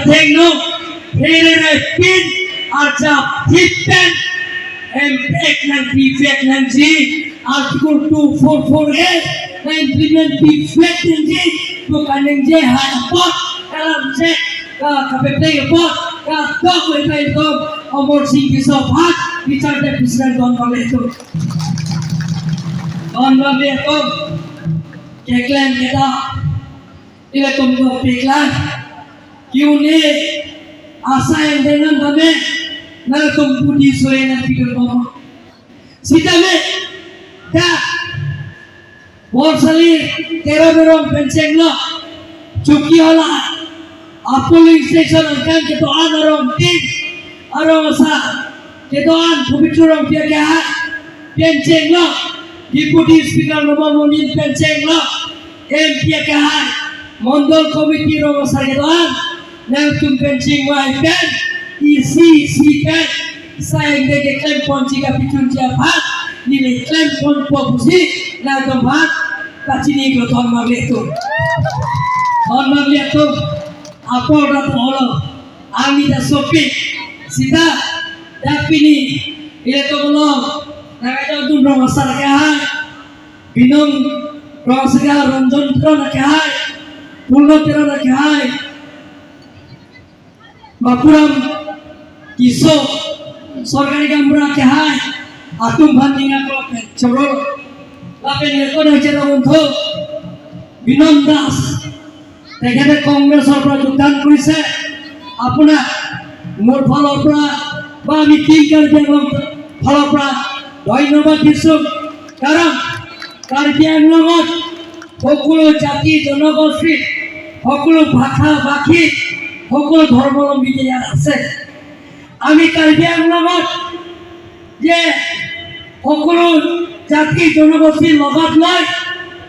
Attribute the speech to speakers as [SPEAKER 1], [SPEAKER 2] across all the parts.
[SPEAKER 1] theng no here pin archa fit pen M Act 90 Act 90 Article 244A na implement P Act 90 bukan yang je hai pot dalam se ka kapeplay pot ka tok ito ito Amar Singh Kisop hat বিচারতে president Don Bangla ito Don Bangla ito keklan kita ila tumgo peklan kiune asa yang dengan kami na tumpu di soe na pikir mama sitame ta বরসালির 13 বেরং পেনচেংলো চুকি হলা pulling station angkan ketuan arong tin arong asa ketuan পবিত্র রং pia kya পেনচেংলো deputy speaker Nabamoni পেনচেংলো M P kya Mondal committee rong asa ketuan nang tum pencing wai pen isi si pen sayang deke klem ponci ka pichun chia bhat nile klem pon po busi na tum bhat kachini ko ton magle tu ton magle tu apor da holo আমি তা সপি Sita ডাকপিনি ile to bolong নাগাইটা তুম রং asa ke hai বিনং রং asa Ranjan তের না কে হাই পূর্ণ তের না কে হাই বাপুরাম কিশো সরকারি কামরা কে হাই আতুম ভান্দিঙা ko চরো লাপেন এখন হয়েছে বন্ধু বিনন্দ দাস তেখেতে কংগ্ৰেছৰ পৰা যোগদান কৰিছে। আপোনাক মোৰ ফালৰ পৰা বা আমি টিম কাৰ্বি আংলং ফালৰ পৰা ধন্যবাদ দিছোঁ, কাৰণ কাৰ্বি আংলঙত সকলো জাতি জনগোষ্ঠী, সকলো ভাষা ভাষী, সকলো ধৰ্মাৱলম্বী ইয়াত আছে। আমি কাৰ্বি আংলঙত যে সকলো জাতি জনগোষ্ঠীৰ লগত লৈ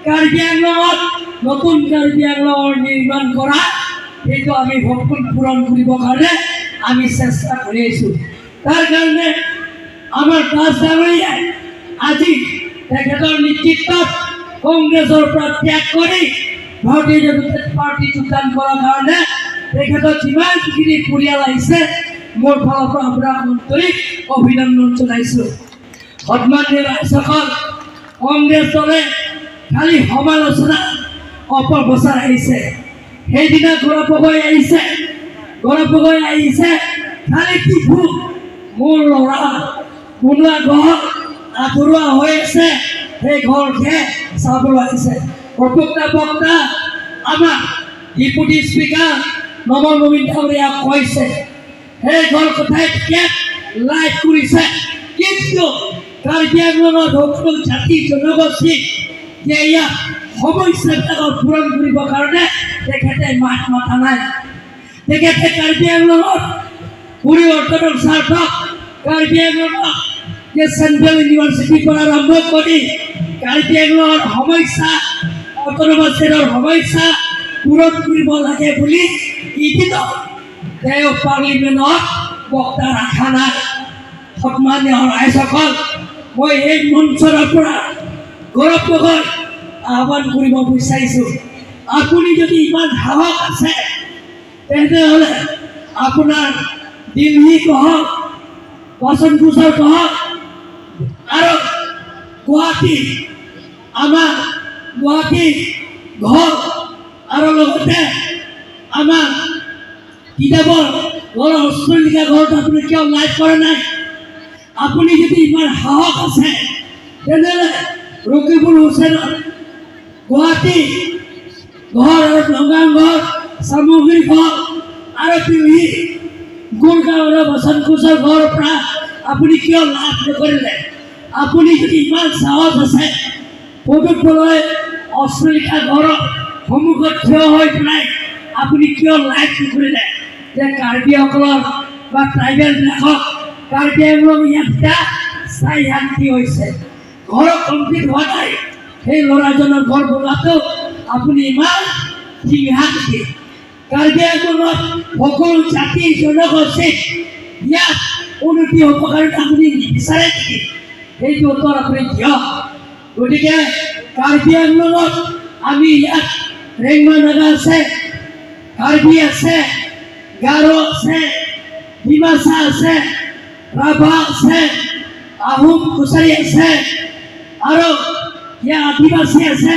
[SPEAKER 1] কাৰ্বি আংলঙত নতুন কাৰ্বি আংলঙৰ নিৰ্মাণ কৰা, সেইটো আমি সপোন পূৰণ কৰিবৰ কাৰণে আমি চেষ্টা কৰি আহিছোঁ। তাৰ কাৰণে আমাৰ দাস ডাঙৰীয়াই আজি তেখেতৰ নেতৃত্বত কংগ্ৰেছৰ পৰা ত্যাগ কৰি ভাৰতীয় জনতা পাৰ্টি যোগদান কৰাৰ কাৰণে তেখেতৰ যিমানখিনি পৰিয়াল আহিছে, মোৰ ফালৰ পৰা আপোনাক আন্তৰিক অভিনন্দন জনাইছোঁ। সন্মানীয় ৰাইজসকল, কংগ্ৰেছ দলে খালি সমালোচনা, অপপ্ৰচাৰ আহিছে। সেইদিনা গৌৰৱ গগৈ আহিছে, গৌৰৱ গগৈ আহিছে, খালি টিফু মোৰ ল'ৰা কোনোবা ঘৰ আধৰুৱা হৈ আছে, সেই ঘৰহে চাবলৈ আহিছে। অবক্তা বক্তা আমাৰ ডিপুটি স্পীকাৰ নৱ নবীন ডাঙৰীয়া কৈছে, সেই ঘৰ কথাই লাইভ কৰিছে। কিন্তু কাৰ্বি আংলঙত সকলো জাতি জনগোষ্ঠী যে ইয়াত সমস্যাবিলাকৰ পূৰণ কৰিবৰ কাৰণে তেখেতে মাত মাতা নাই। তেখেতে কাৰ্বি আংলঙত পৰিৱৰ্তনৰ স্বাৰ্থত কাৰ্বি আংলঙত যে চেণ্ট্ৰেল ইউনিভাৰ্চিটিৰ পৰা আৰম্ভ কৰি কাৰ্বি আংলঙৰ সমস্যা, অট'নমাছ ষ্টেটৰ সমস্যা পূৰণ কৰিব লাগে বুলি এদিনো তেওঁ পাৰ্লিমেণ্টত বক্তা ৰাখা নাই। সন্মানীয় ৰাইজসকল, মই এই মঞ্চৰ পৰা গৌৰৱ গগৈ আহ্বান কৰিব বিচাৰিছোঁ, আপুনি যদি ইমান সাহস আছে, তেনেহ'লে আপোনাৰ দিল্লী কহক, বাচনকোচৰ কহক আৰু গুৱাহাটী, আমাৰ গুৱাহাটী ঘৰ আৰু লগতে আমাৰ কিতাপৰ ঘৰৰ অষ্টলিকা ঘৰত আপুনি কিয় লাইভ কৰা নাই? আপুনি যদি ইমান সাহস আছে, তেনেহ'লে ৰকিবুল হুছেইনৰ গুৱাহাটী ঘৰ আৰু নগাঁও ঘৰ, চামগুৰি ঘৰ আৰু দিল্লী, গুৰগাঁও আৰু বচনকোচৰ ঘৰৰ পৰা আপুনি কিয় লাভ নকৰিলে? আপুনি যদি ইমান সাহস আছে, প্ৰদূপ অষ্টলিকা ঘৰৰ সন্মুখত থিয় হৈ পেলাই আপুনি কিয় লাইভ নকৰিলে যে কাৰ্বিসকলৰ বা ট্ৰাইবেলবিলাকক কাৰ্বি আংলং ইয়াত এতিয়া স্থায়ী শান্তি হৈছে, ঘৰ কমপ্লিট হোৱা নাই, সেই ল'ৰাজনৰ ঘৰ বনোৱাটো আপুনি ইমান হিংসা নেকি? কাৰ্বি আংলঙত সকলো জাতি জনগোষ্ঠীক ইয়াত উন্নতি হ'ব কাৰণে আপুনি নিবিচাৰে নেকি? সেইটো উত্তৰ আপুনি দিয়ক। গতিকে কাৰ্বি আংলঙত আমি ইয়াত ৰেংমা নাগা আছে, কাৰ্বি আছে, গাৰো আছে, ডিমাচা আছে, ৰাভা আছে, আহোম কছাৰী আছে আৰু ইয়াৰ আদিবাসী আছে।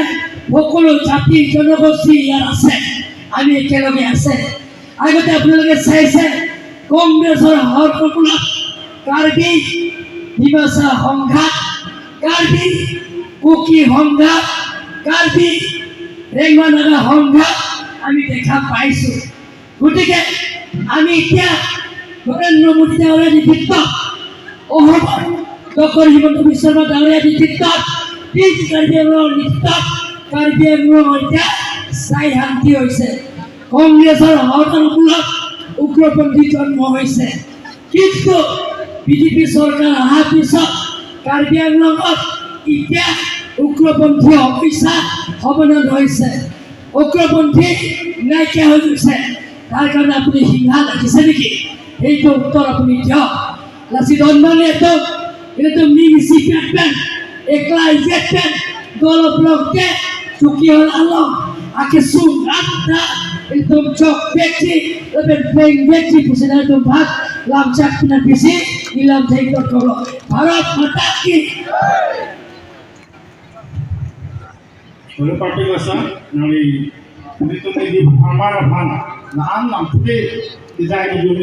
[SPEAKER 1] সকলো জাতি জনগোষ্ঠী ইয়াত আছে, আমি একেলগে আছে। আগতে আপোনালোকে চাইছে, কংগ্ৰেছৰ সৰ্বমূলত কাৰ্বি ডিমাচা সংঘাত, কাৰ্বি কুকি সংঘাত, কাৰ্বি ৰেংমা নাগা সংঘাত আমি দেখা পাইছোঁ। গতিকে আমি এতিয়া নৰেন্দ্ৰ মোদী ডাঙৰীয়া নেতৃত্বত, অসমৰ ডক্টৰ হিমন্ত বিশ্ব শৰ্মা ডাঙৰীয়া নেতৃত্বত, তিন কাৰ্বি আংলঙৰ নেতৃত্বত কাৰ্বি আংলং এতিয়া স্থায়ী শান্তি হৈছে। কংগ্ৰেছৰ সৰকাৰমূলক উগ্ৰপন্থী জন্ম হৈছে, কিন্তু বিজেপি চৰকাৰ অহাৰ পিছত কাৰ্বি আংলঙত এতিয়া উগ্ৰপন্থী সমস্যা সমাধান হৈছে, উগ্ৰপন্থী নাইকিয়া হৈ গৈছে। তাৰ কাৰণে আপুনি হিংসা লাগিছে নেকি? সেইটো উত্তৰ আপুনি দিয়ক। লাচিত সন্মানে এইটো মিংচি পেট একলা ইজেট দলপ লগতে চুকি হল আলম আকে সুং আত্মা একদম চক বেচি এবং প্লেন বেচি পুষে একদম ভাত লাম চাক পিনা পিসি নিলাম থেকে করো। ভারত মাতা কি!
[SPEAKER 2] Oleh parti masa nari itu ni di amar han na an lam pute design jumi.